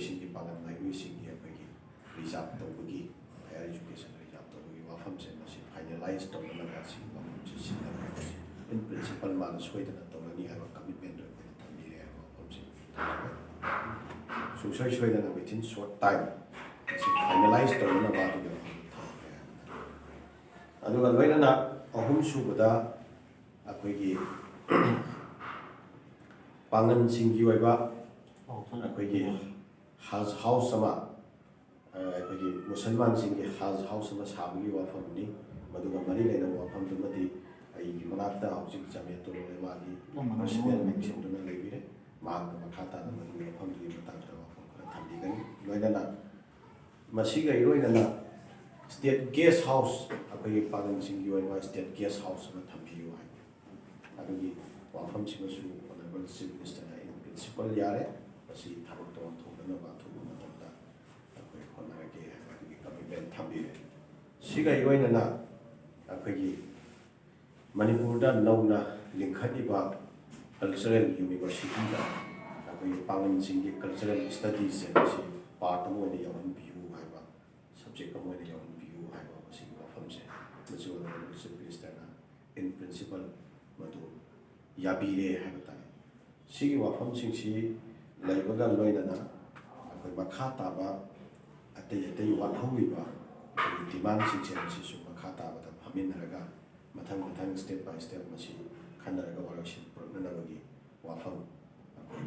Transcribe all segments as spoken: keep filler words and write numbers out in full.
ꯁꯤꯡꯒꯤ ꯄꯥꯡꯒꯜ ꯃꯍꯩꯔꯣꯏꯁꯤꯡꯒꯤ ꯑꯩꯈꯣꯏꯒꯤ ꯔꯤꯖꯥꯕ ꯇꯧꯕꯒꯤ, ꯍꯥꯌꯔ ꯏꯖꯨꯀꯦꯁꯟ ꯔꯤꯖꯥꯕ ꯇꯧꯕꯒꯤ ꯋꯥꯐꯝꯁꯦ ꯃꯁꯤ ꯐꯥꯏꯅꯦꯂꯥꯏꯁ ꯇꯧꯅꯅꯕ ꯑꯁꯤꯒꯤ ꯋꯥꯐꯝꯁꯦ ꯁꯤꯖꯤꯟꯅꯈ꯭ꯔꯦ꯫ ꯏꯟ ꯄ꯭ꯔꯤꯟꯁꯤꯄꯜ ꯃꯥꯅ ꯁꯣꯏꯗꯅ ꯇꯧꯔꯅꯤ ꯍꯥꯏꯕ ꯀꯃꯤꯠꯃꯦꯟꯗꯨ ꯑꯩꯈꯣꯏꯅ ꯊꯝꯕꯤꯔꯦ ꯍꯥꯏꯕ ꯋꯥꯐꯝꯁꯦ ꯊꯝꯖꯒꯦ꯫ ꯁꯨꯡꯁꯣꯏ ꯁꯣꯏꯗꯅ within short time ꯃꯁꯤ ꯐꯥꯏꯅꯦꯂꯥꯏꯁ ꯇꯧꯅꯅꯕ ꯑꯗꯨꯒꯤ ꯋꯥꯐꯝꯗꯨ ꯊꯝꯈ꯭ꯔꯦ ꯍꯥꯏꯕꯅꯤ꯫ ꯑꯗꯨꯒ ꯂꯣꯏꯅꯅ ꯑꯍꯨꯝꯁꯨꯕꯗ ꯑꯩꯈꯣꯏꯒꯤ ꯄꯥꯡꯒꯟꯁꯤꯡꯒꯤ ꯑꯣꯏꯕ ꯑꯩꯈꯣꯏꯒꯤ ꯍꯖ ꯍꯥꯎꯁ ꯑꯃ, ꯑ, ꯑꯩꯈꯣꯏꯒꯤ ꯃꯨꯁꯜꯃꯥꯟꯁꯤꯡꯒꯤ ꯍꯖ ꯍꯥꯎꯁ ꯑꯃ ꯁꯥꯕꯒꯤ ꯋꯥꯐꯝꯅꯤ꯫ ꯃꯗꯨꯒ ꯃꯔꯤ ꯂꯩꯅꯕ ꯋꯥꯐꯝꯗꯨꯃꯗꯤ ꯑꯩꯒꯤ ꯃꯅꯥꯛꯇ ꯍꯧꯖꯤꯛ ꯖꯃꯤꯌꯥꯇꯨꯜ ꯎꯂꯦꯃꯥꯒꯤ ꯄ꯭ꯔꯁꯤꯗꯦꯟ ꯃꯤꯡꯁꯤꯟꯗꯨꯅ ꯂꯩꯕꯤꯔꯦ꯫ ꯃꯍꯥꯛꯅ ꯃꯈꯥ ꯇꯥꯅ ꯃꯗꯨꯒꯤ ꯋꯥꯐꯝꯗꯨꯒꯤ ꯃꯇꯥꯡꯗ ꯋꯥꯐꯝ ꯈꯔ ꯊꯝꯕꯤꯒꯅꯤ꯫ ꯂꯣꯏꯅꯅ ꯃꯁꯤꯒ ꯏꯔꯣꯏꯅꯅ ꯁ꯭ꯇꯦꯠ ꯒꯦꯁ ꯍꯥꯎꯁ, ꯑꯩꯈꯣꯏꯒꯤ ꯄꯥꯡꯒꯜꯁꯤꯡꯒꯤ ꯑꯣꯏꯕ ꯁ꯭ꯇꯦꯠ ꯒꯦꯁ ꯍꯥꯎꯁ ꯑꯃ ꯊꯝꯕꯤꯌꯨ ꯍꯥꯏ꯫ ꯑꯗꯨꯒꯤ ꯋꯥꯐꯝꯁꯤꯃꯁꯨ ꯑꯣꯅꯔꯦꯕꯜ ꯆꯤꯐ ꯃꯤꯅꯤꯁꯇꯔꯅ in principle ꯌꯥꯔꯦ, ꯃꯁꯤ ꯊꯕꯛꯇ ꯑꯣꯟꯊꯣꯛꯅꯅꯕ ꯑꯊꯨꯕ ꯃꯇꯝꯗ ꯑꯩꯈꯣꯏ ꯍꯣꯠꯅꯔꯒꯦ ꯍꯥꯏꯕ ꯑꯗꯨꯒꯤ ꯀꯃꯤꯠꯃꯦꯟ ꯊꯝꯕꯤꯔꯦ꯫ ꯁꯤꯒ ꯏꯔꯣꯏꯅꯅ ꯑꯩꯈꯣꯏꯒꯤ ꯃꯅꯤꯄꯨꯔꯗ ꯅꯧꯅ ꯂꯤꯡꯈꯠꯂꯤꯕ ꯀꯜꯆꯔꯦꯜ ꯌꯨꯅꯤꯚꯔꯁꯤꯇꯤꯗ ꯑꯩꯈꯣꯏꯒꯤ ꯄꯥꯡꯒꯜꯁꯤꯡꯒꯤ ꯀꯜꯆꯔꯦꯜ ꯁ꯭ꯇꯗꯤꯁꯁꯦ ꯃꯁꯤ ꯄꯥꯔꯠ ꯑꯃ ꯑꯣꯏꯅ ꯌꯥꯎꯍꯟꯕꯤꯌꯨ ꯍꯥꯏꯕ, ꯁꯕꯖꯦꯛ ꯑꯃ ꯑꯣꯏꯅ ꯌꯥꯎꯍꯟꯕꯤꯌꯨ ꯍꯥꯏꯕ ꯃꯁꯤꯒꯤ ꯋꯥꯐꯝꯁꯦ ꯃꯁꯤ ꯑꯣꯅꯔꯦꯕꯜ ꯆꯤꯐ ꯃꯤꯅꯤꯁꯇꯔꯅ in principle ꯃꯗꯨ ꯌꯥꯕꯤꯔꯦ ꯍꯥꯏꯕ ꯇꯥꯔꯦ꯫ ꯁꯤꯒꯤ ꯋꯥꯐꯝꯁꯤꯡꯁꯤ ꯂꯩꯕꯒ ꯂꯣꯏꯅꯅ ꯑꯩꯈꯣꯏ ꯃꯈꯥ ꯇꯥꯕ ꯑꯇꯩ ꯑꯇꯩ ꯋꯥꯠꯍꯧꯔꯤꯕ ꯑꯩꯈꯣꯏꯒꯤ ꯗꯤꯃꯥꯟꯁꯤꯡꯁꯦ ꯃꯁꯤꯁꯨ ꯃꯈꯥ ꯇꯥꯕꯗ ꯐꯝꯃꯤꯟꯅꯔꯒ ꯃꯊꯪ ꯃꯊꯪ step by step ꯃꯁꯤ ꯈꯟꯅꯔꯒ ꯋꯥꯔꯣꯏꯁꯤꯟ ꯄꯨꯔꯛꯅꯅꯕꯒꯤ ꯋꯥꯐꯝ ꯑꯩꯈꯣꯏ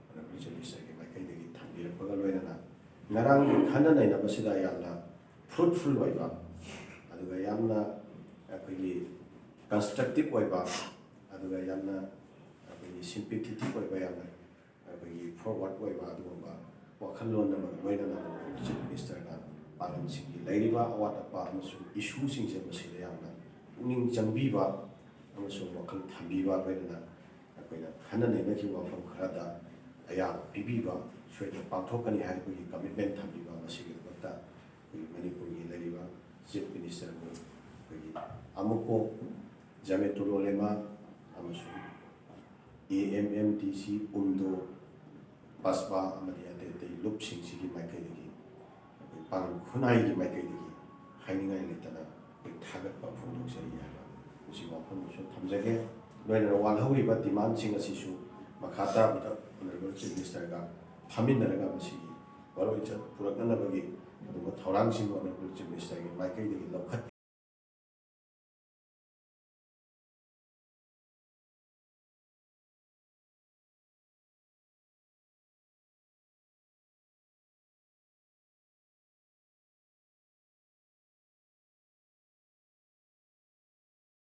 ꯑꯣꯅꯔꯦꯕꯜ ꯆꯤꯐ ꯃꯤꯅꯤꯁꯇꯔꯒꯤ ꯃꯥꯏꯀꯩꯗꯒꯤ ꯊꯝꯕꯤꯔꯛꯄꯒ ꯂꯣꯏꯅꯅ ꯉꯔꯥꯡꯒꯤ ꯈꯟꯅ ꯅꯩꯅꯕꯁꯤꯗ ꯌꯥꯝꯅ ꯐ꯭ꯔꯨꯠꯐꯨꯜ ꯑꯣꯏꯕ, ꯑꯗꯨꯒ ꯌꯥꯝꯅ ꯑꯩꯈꯣꯏꯒꯤ ꯀꯟꯁꯇ꯭ꯔꯛꯇꯤꯞ ꯑꯣꯏꯕ, ꯑꯗꯨꯒ ꯌꯥꯝꯅ ꯑꯩꯈꯣꯏꯒꯤ ꯁꯤꯝꯄꯦꯊꯦꯇꯤꯛ ꯑꯣꯏꯕ, ꯌꯥꯝꯅ ꯑꯩꯈꯣꯏꯒꯤ ꯐꯣꯔꯋꯥꯔꯗ ꯑꯣꯏꯕ ꯑꯗꯨꯒꯨꯝꯕ ꯋꯥꯈꯜꯂꯣꯟ ꯑꯃꯒ ꯂꯣꯏꯅꯅ ꯆꯤꯐ ꯃꯤꯅꯤꯁꯇꯔꯅ ꯄꯥꯡꯒꯜꯁꯤꯡꯒꯤ ꯂꯩꯔꯤꯕ ꯑꯋꯥꯠ ꯑꯄꯥ ꯑꯃꯁꯨꯡ ꯏꯁꯨꯁꯤꯡꯁꯦ ꯃꯁꯤꯗ ꯌꯥꯝꯅ ꯄꯨꯛꯅꯤꯡ ꯆꯪꯕꯤꯕ ꯑꯃꯁꯨꯡ ꯋꯥꯈꯜ ꯊꯝꯕꯤꯕ ꯂꯣꯏꯅꯅ ꯑꯩꯈꯣꯏꯅ ꯈꯟꯅ ꯅꯩꯅꯈꯤꯕ ꯋꯥꯐꯝ ꯈꯔꯗ ꯑꯌꯥꯕ ꯄꯤꯕꯤꯕ, ꯁꯣꯏꯗꯅ ꯄꯥꯡꯊꯣꯛꯀꯅꯤ ꯍꯥꯏꯕꯒꯤ ꯀꯃꯤꯠꯃꯦꯟ ꯊꯝꯕꯤꯕ, ꯃꯁꯤꯒꯤꯗꯃꯛꯇ ꯑꯩꯈꯣꯏꯒꯤ ꯃꯅꯤꯄꯨꯔꯒꯤ ꯂꯩꯔꯤꯕ ꯆꯤꯐ ꯃꯤꯅꯤꯁꯇꯔꯕꯨ ꯑꯩꯈꯣꯏꯒꯤ ꯑꯃꯨꯛꯀꯣꯛ ꯖꯃꯤꯌꯥꯇꯨꯜ ꯎꯂꯦꯃꯥ ꯑꯃꯁꯨꯡ ꯑꯦ ꯑꯦꯝ ꯑꯦꯝ ꯗꯤ ꯁꯤ, ꯎꯝꯗꯣ, ꯄꯁꯕꯥ ꯑꯃꯗꯤ ꯑꯇꯩ ꯑꯇꯩ ꯂꯨꯞꯁꯤꯡꯁꯤꯒꯤ ꯃꯥꯏꯀꯩꯗꯒꯤ, ꯑꯩꯈꯣꯏ ꯄꯥꯡꯒꯜ ꯈꯨꯠꯅꯥꯏꯒꯤ ꯃꯥꯏꯀꯩꯗꯒꯤ ꯍꯥꯏꯅꯤꯡꯉꯥꯏ ꯂꯩꯇꯅ ꯑꯩꯈꯣꯏ ꯊꯥꯒꯠꯄ ꯐꯣꯡꯗꯣꯛꯆꯔꯤ ꯍꯥꯏꯕ ꯃꯁꯤꯒꯤ ꯋꯥꯐꯝ ꯑꯃꯁꯨ ꯊꯝꯖꯒꯦ꯫ ꯂꯣꯏꯅꯅ ꯋꯥꯠꯍꯧꯔꯤꯕ ꯗꯤꯃꯥꯟꯁꯤꯡ ꯑꯁꯤꯁꯨ ꯃꯈꯥ ꯇꯥꯕꯗ ꯑꯣꯅꯔꯦꯕꯜ ꯆꯤꯐ ꯃꯤꯅꯤꯁꯇꯔꯒ ꯐꯝꯃꯤꯟꯅꯔꯒ ꯃꯁꯤꯒꯤ ꯋꯥꯔꯣꯏꯁꯤꯟ ꯄꯨꯔꯛꯅꯅꯕꯒꯤ ꯑꯗꯨꯒꯨꯝꯕ ꯊꯧꯔꯥꯡꯁꯤꯡ ꯑꯣꯅꯔꯦꯕꯜ ꯆꯤꯐ ꯃꯤꯅꯤꯁꯇꯔꯒꯤ ꯃꯥꯏꯀꯩꯗꯒꯤ ꯂꯧꯈꯠ